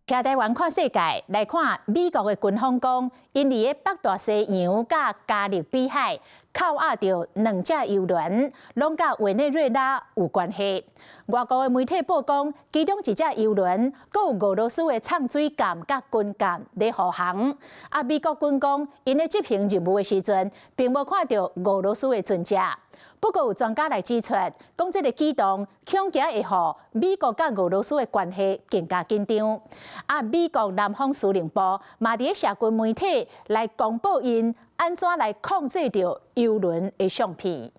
徛台灣看世界，來看美國的軍方講，𪜶佇咧北大西洋佮加勒比海扣押著兩隻油輪，攏佮委內瑞拉有關係。外國的媒體報講，其中一隻油輪閣有俄羅斯的藏水艦佮軍艦咧護航。啊，美國軍講，𪜶咧執行任務的時陣，並無看著俄羅斯的船隻。不過有專家來指出，講這个舉動恐驚會予美國佮俄羅斯的關係更加緊張。啊，美國南方司令部嘛佇咧社群媒體來公布𪜶按怎來控制著油輪的相片。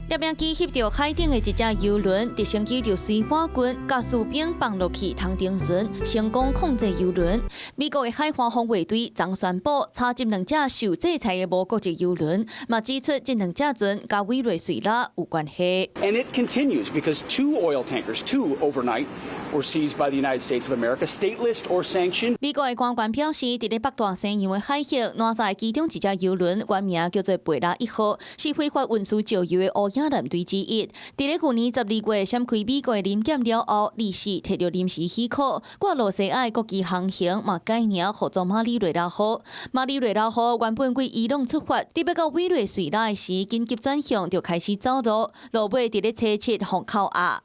攝影機翕著海頂的一隻油輪，直升機就隨火軍共士兵放落去通登船，成功控制油輪。美國的海岸防衛隊昨宣布查緝兩隻受制裁的無國籍油輪，嘛指出這兩隻船佮委內瑞拉有關係。 And it continues because two oil tankers, two overnight, were seized by the United States of America, stateless or sanctioned. 美國的官員表示，佇咧北大西洋的海域，攔查其中一隻油輪，原名叫做貝拉一號，是非法運輸石油的烏影艦隊之一。佇咧去年12月閃開美國的臨檢了後，臨時提著臨時許可，掛露西亞國旗航行，嘛改名號做馬里瑞拉號。馬里瑞拉號原本對伊朗出發，佇欲到委內瑞拉的時，緊急轉向就開始走路，路尾佇咧初七予扣押。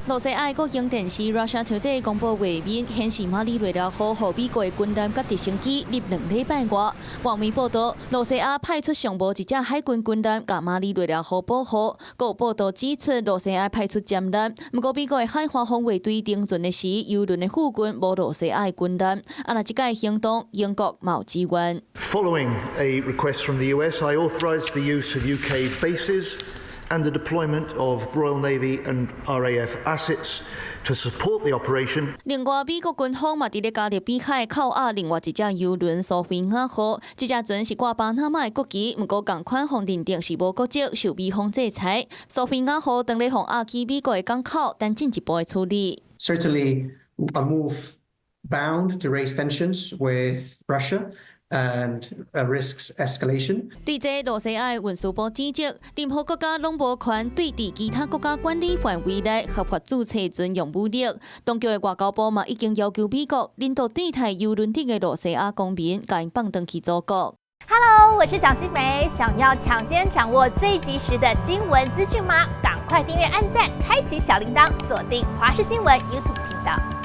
露西亞國營電視 Russia Today 公布畫面，顯示馬里瑞拉號予美國的軍艦佮直升機入2禮拜外。外媒報道，露西亞派出上無一隻海軍軍艦共馬里瑞拉號保護。閣有報道指出，露西亞派出潛艦，毋過美國的海岸防衛隊登船的時，油輪的附近無露西亞的軍艦。啊，若這擺行動，英國嘛有支援。 Following a request from the US, I authorised the use of UK bases and the deployment of Royal Navy and RAF assets to support the operation. 另外，美國軍方嘛佇咧加勒比海扣押另外一隻油輪蘇菲亞號，這隻船是掛巴拿馬的國旗，毋過仝款予認定是無國籍，受美方制裁。蘇菲亞號當咧予押去美國的港口，等進一步的處理。 Certainly, a move bound to raise tensions with Russia and risks escalation. 對這露西亞的運輸部指責，任何國家攏無權對佇其他國家管理範圍內合法註冊船用武力。當局的外交部嘛已經要求美國引渡對台油輪頂的露西亞公民，共𪜶放轉去祖國。 Hello，我是蔣新梅，想要搶先掌握最及時的新聞資訊嗎？趕快訂閱、按讚、開啟小鈴鐺，鎖定華視新聞 YouTube 頻道。